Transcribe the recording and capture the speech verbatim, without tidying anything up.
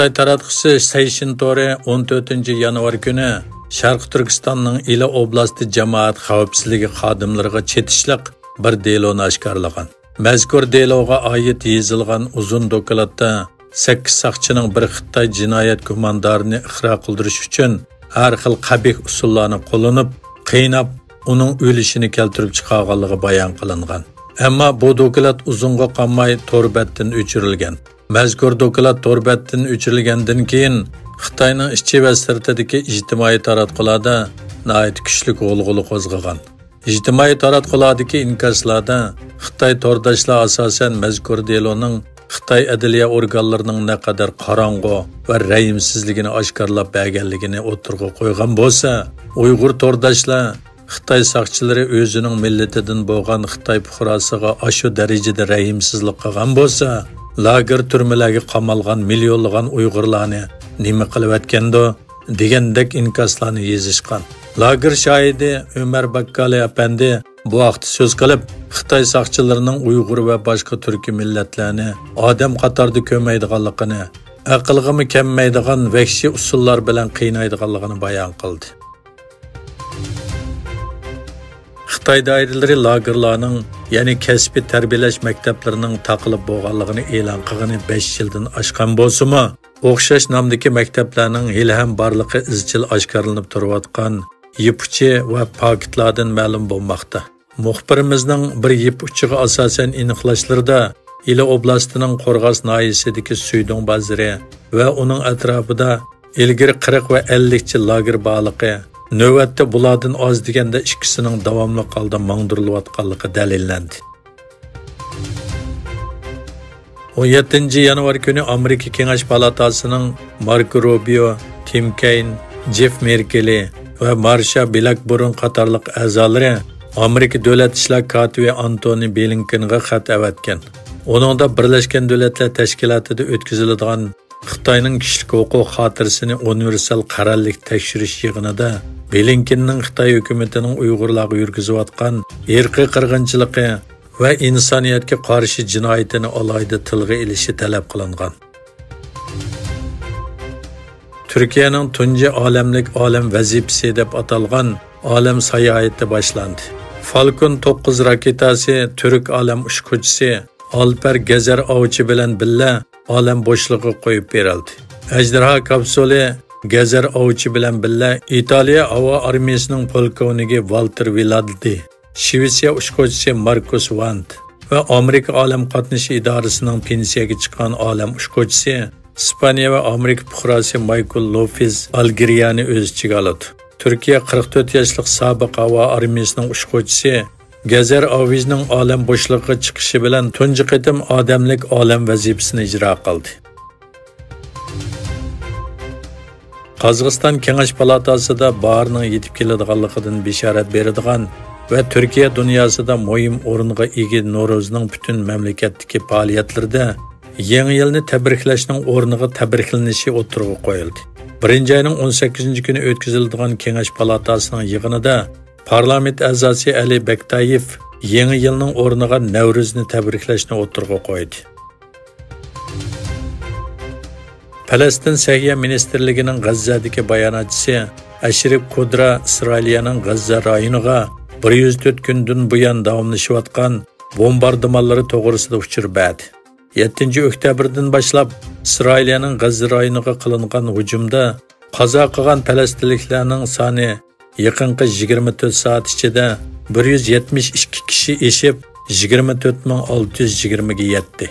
خىتاي تاراتقۇسى سەيشىن تورى ئون تۆتىنچى يانۋار كۈنى شەرقىي تۈركىستاننىڭ ئىلى ئوبلاستى جامائەت خەۋپسىزلىكى خادىملىرىغا چېتىشلىق بىر دېلونى ئاشكارىلىغان. مەزكۇر دېلوغا ئائىت يېزىلغان ئۇزۇن دوكلاتتا سەككىز ساقچىنىڭ بىر خىتاي جىنايەت گۇماندارىنى ئىقرار قىلدۇرۇش ئۈچۈن ھەر خىل قەبىھ ئۇسۇللارنى قوللىنىپ، قىيناپ، ئۇنىڭ ئۆلۈشىنى كەلتۈرۈپ چىقارغانلىقى بايان قىلىنغان. ئەمما بۇ دوكلات ئۇزۇنغا قالماي تور بەتتىن ئۆچۈرۈلگەن. مەزكۇر دوكلات تور بەتتىن ئۆچۈرۈلگەندىن كېيىن، خىتاينىڭ ئىچى ۋە سىرتىدىكى ئىجتىمائىي تاراتقۇلاردا ناھايىتى كۈچلۈك غۇلغۇلا قوزغىغان. ئىجتىمائىي تاراتقۇلاردىكى ئىنكاسلاردا خىتاي تورداشلار ئاساسەن مەزكۇر دېلونىڭ خىتاي ئەدلىيە ئورگانلىرىنىڭ نەقەدەر قاراڭغۇ ۋە رەھىمسىزلىكىنى ئاشكارىلاپ بەرگەنلىكىنى ئوتتۇرىغا قويغان بولسا، ئۇيغۇر تورداشلار خىتاي ساقچىلىرى ئۆزىنىڭ مىللىتىدىن بولغان خىتاي پۇقراسىغا ئاشۇ دەرىجىدە رەھىمسىزلىك قىلغان بولسا، لاگېر تۈرمىلەرگە قامالغان مىليونلىغان ئۇيغۇرلارنى نېمە قىلىۋەتكەندۇ؟ دېگەندەك ئىنكاسلارنى يېزىشقان. لاگېر شاھىدى ئۆمەر باككالى ئەپەندى بۇ ھەقتە سۆز قىلىپ، خىتاي ساقچىلىرىنىڭ ئۇيغۇر ۋە باشقا تۈركىي مىللەتلەرنى ئادەم قاتارىدا كۆرمەيدىغانلىقىنى، ئەقىلغىمۇ كەلمەيدىغان ۋەھشىي ئۇسۇللار بىلەن قىينايدىغانلىقىنى بايان قىلدى. خىتاي دائىرىلىرى لاگېرلارنىڭ، يەنى كەسپىي تەربىيەلەش مەكتەپلىرىنىڭ تاقىلىپ بولغانلىقىنى ئېلان قىلغىنى بەش يىلدىن ئاشقان بولسىمۇ، ئوخشاش نامدىكى مەكتەپلەرنىڭ ھېلىھەم بارلىقى ئىزچىل ئاشكارىلىنىپ تۇرۇۋاتقان يىپ ئۇچى ۋە پاكىتلاردىن مەلۇم بولماقتا. مۇخبىرىمىزنىڭ بىر يىپ ئۇچىغا ئاساسەن ئېنىقلاشلىرىدا، ئىلى ئوبلاستىنىڭ قورغاس ناھىيەسىدىكى سۈيدۈڭ بازىرى ۋە ئۇنىڭ ئەتراپىدا ئىلگىرى قىرىق ۋە ئەللىكچە لاگېر بارلىقى، نۆۋەتتە بۇلاردىن ئاز دېگەندە ئىككىسىنىڭ داۋاملىق ھالدا ماڭدۇرۇلۇۋاتقانلىقى دەلىللەندى. ئون يەتتىنچى يانۋار كۈنى ئامېرىكا كېڭەش پالاتاسىنىڭ ماركو روبىيو، تىم كەين، جېف مېركېلى ۋە مارشا بىلەكبۇرن قاتارلىق ئەزالىرى ئامېرىكا دۆلەت ئىشلار كاتىپى ئانتونى بلىنكېنغا خەت ئەۋەتكەن. ئۇنىڭدا بىرلەشكەن دۆلەتلەر تەشكىلاتىدا ئۆتكۈزۈلىدىغان خىتاينىڭ كىشىلىك ھوقۇق خاتىرىسىنى ئۇنىۋېرسال قەرەللىك تەكشۈرۈش يىغىنىدا بلىنكېننىڭ خىتاي ھۆكۈمىتىنىڭ ئۇيغۇرلارغا يۈرگۈزۈۋاتقان ئىرقىي قىرغىنچىلىقى ۋە ئىنسانىيەتكە قارشى جىنايىتىنى ئالاھىدە تىلغا ئېلىشى تەلەپ قىلىنغان. تۈركىيەنىڭ تۇنجى ئالەملىك ئالەم ۋەزىپىسى دەپ ئاتالغان ئالەم ساياھىتى باشلاندى. فالكون توققۇز راكېتاسى تۈرك ئالەم ئۇچقۇچىسى ئالپەر گەزەر ئاۋچى بىلەن بىللە ئالەم بوشلۇقىغا قويۇپ بېرىلدى. ئەجدىھا كاپسۇلى گەزەر ئاۋچى بىلەن بىللە ئىتالىيە ھاۋا ئارمىيىسىنىڭ پولكوۋنىكى ۋالتېر ۋىلاددى، شىۋېتسىيە ئۇچقۇچىسى ماركۇس ۋانت ۋە ئامېرىكا ئالەم قاتنىشى ئىدارىسىنىڭ پېنسىيەگە چىققان ئالەم ئۇچقۇچىسى، ئىسپانىيە ۋە ئامېرىكا پۇقراسى مايكل لوپېز ئالگېرىيانى ئۆز ئىچىگە ئالىدۇ. تۈركىيە قىرىق تۆت ياشلىق سابىق ھاۋا ئارمىيىسىنىڭ ئۇچقۇچىسى گەزەر ئاۋىجنىڭ ئالەم بوشلۇقىغا چىقىشى بىلەن تۇنجى قېتىم ئادەملىك ئالەم ۋەزىپىسىنى ئىجرا قىلدى. قازاقىستان كېڭەش پالاتاسىدا باھارنىڭ يېتىپ كېلىدىغانلىقىدىن بېشارەت بېرىدىغان ۋە تۈركىيە دۇنياسىدا مۇھىم ئورۇنغا ئىگە نورۇزنىڭ پۈتۈن مەملىكەتتىكى پائالىيەتلىرىدە يېڭى يىلنى تەبرىكلەشنىڭ ئورنىغا تەبرىكلىنىشى ئوتتۇرىغا قويۇلدى. بىرىنچى ئاينىڭ ئون سەككىزىنچى كۈنى ئۆتكۈزۈلىدىغان كېڭەش پالاتاسىنىڭ يىغىنىدا پارلامېنت ئەزاسى ئەلى بەكتايېف يېڭى يىلنىڭ ئورنىغا نەۋرۇزنى تەبرىكلەشنى ئوتتۇرىغا قويدى. پەلەستىن سەھىيە مىنىستىرلىكىنىڭ غەززەدىكى باياناتچىسى ئەشرىپ كۇدرا ئىسرائىلىيەنىڭ غەززە رايونىغا بىر يۈز تۆت كۈندىن بۇيان داۋاملىشىۋاتقان بومباردىمانلىرى توغرىسىدا ئۇچۇر بەردى. يەتتىنچى ئۆكتەبىردىن باشلاپ ئىسرائىلىيەنىڭ غەززە رايونىغا قىلىنغان ھۇجۇمدا قازا قىلغان پەلەستىنلىكلەرنىڭ سانى يېقىنقى يىگىرمە تۆت سائەت ئىچىدە بىر يۈز يەتمىش ئىككى كىشى ئېشىپ، يىگىرمە تۆت مىڭ ئالتە يۈز يىگىرمىگە يەتتى.